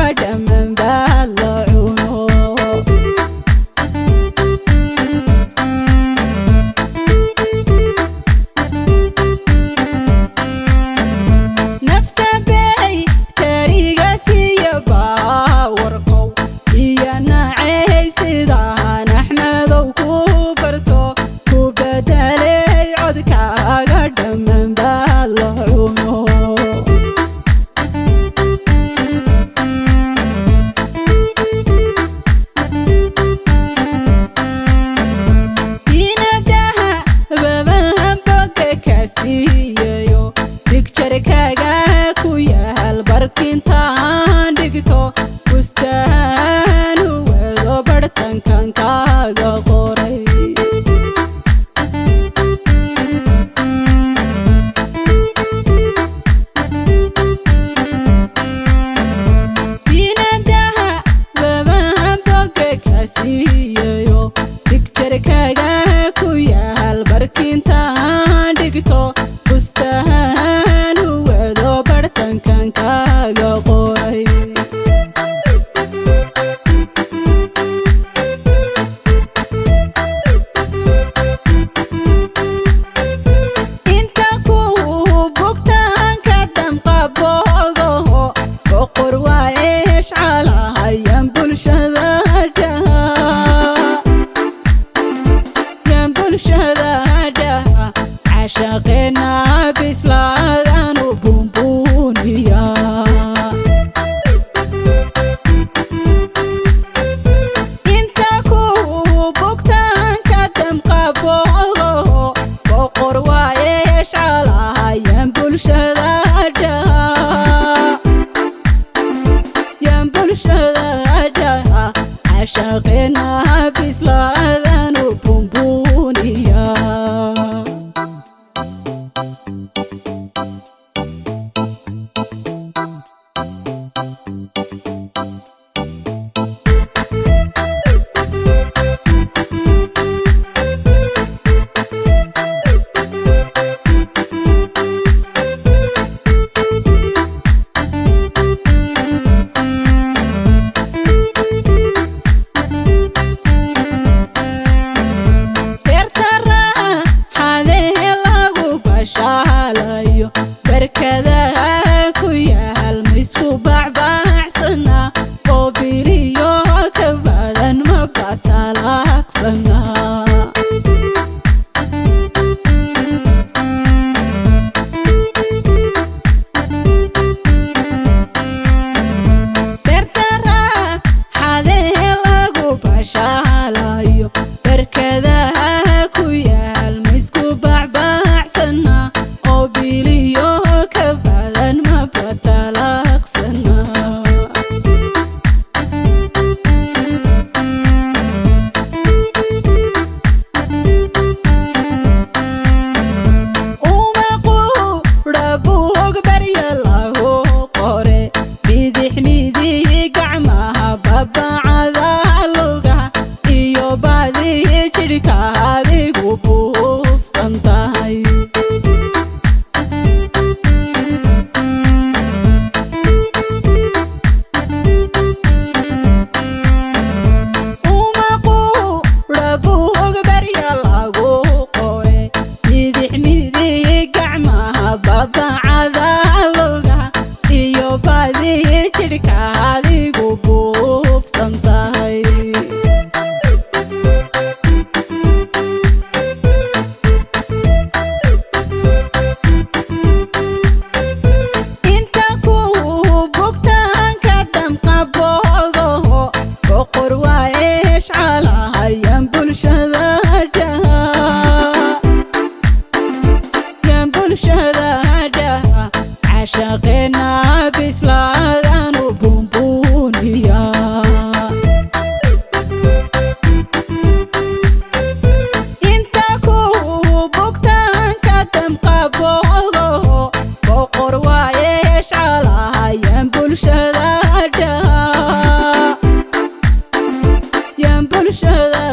Codkaaga dhammaan baa la cuno. Nafta bay tariga siiya baawarkow iyo nacay sidaan Axmedow ku barto ku bedelay. Codkaaga dhammaan baa la cuno. Inadaha babahan boga ka siiyayo, bigjarkaaga ku yaal barkintaan dhigto, bustaanu wado bartankan kaaga qoray. Inadaha babahan boga ka siiyayo, bigjarkaaga ku yaal barkintaan dhigto, bustaanu wado bartankan kaaga qoray. Inta ku bugtaanka damqaboogoho, boqor waa eeshcalahayan bulshada dhaha, yan bulshada dhaha, cashaqeena bislaadanu buunbuuniya. Inta ku bugtaanka damqaboogoho, boqor waa eeshcalahayan bulshada dhaha, yan bulshada dhaha, cashaqeena bislaadanu buunbuuniya. Beerta raaxadee lagu bashaalayo, barkadaha ku yaal ma isku bacbaacsana oo biliyo ka badan ma batalaaqsana? Beerta raaxadee lagu bashaalayo, barkadaha ku yaal ma isku bacbaacsana oo biliyo ka badan ma batalaaqsana? Uma qudha buug barya lagu qore, bidix midig gacmaha, babacada luga iyo badi jidhka adigu buufsan tahay. Uma qudha buug barya lagu qore, bidix midig gacmaha, babacada luga iyo badi jidhka adigu buufsan tahay. Inta ku bugtaanka damqaboogoho, boqor waa eeshcalahayan bulshada dhaha, yan bulshada dhaha, cashaqeena bislaadanu buunbuuniya. Inta ku bugtaanka damqaboogoho, boqor waa eeshcalahayan bulshada dhaha, yan bulshada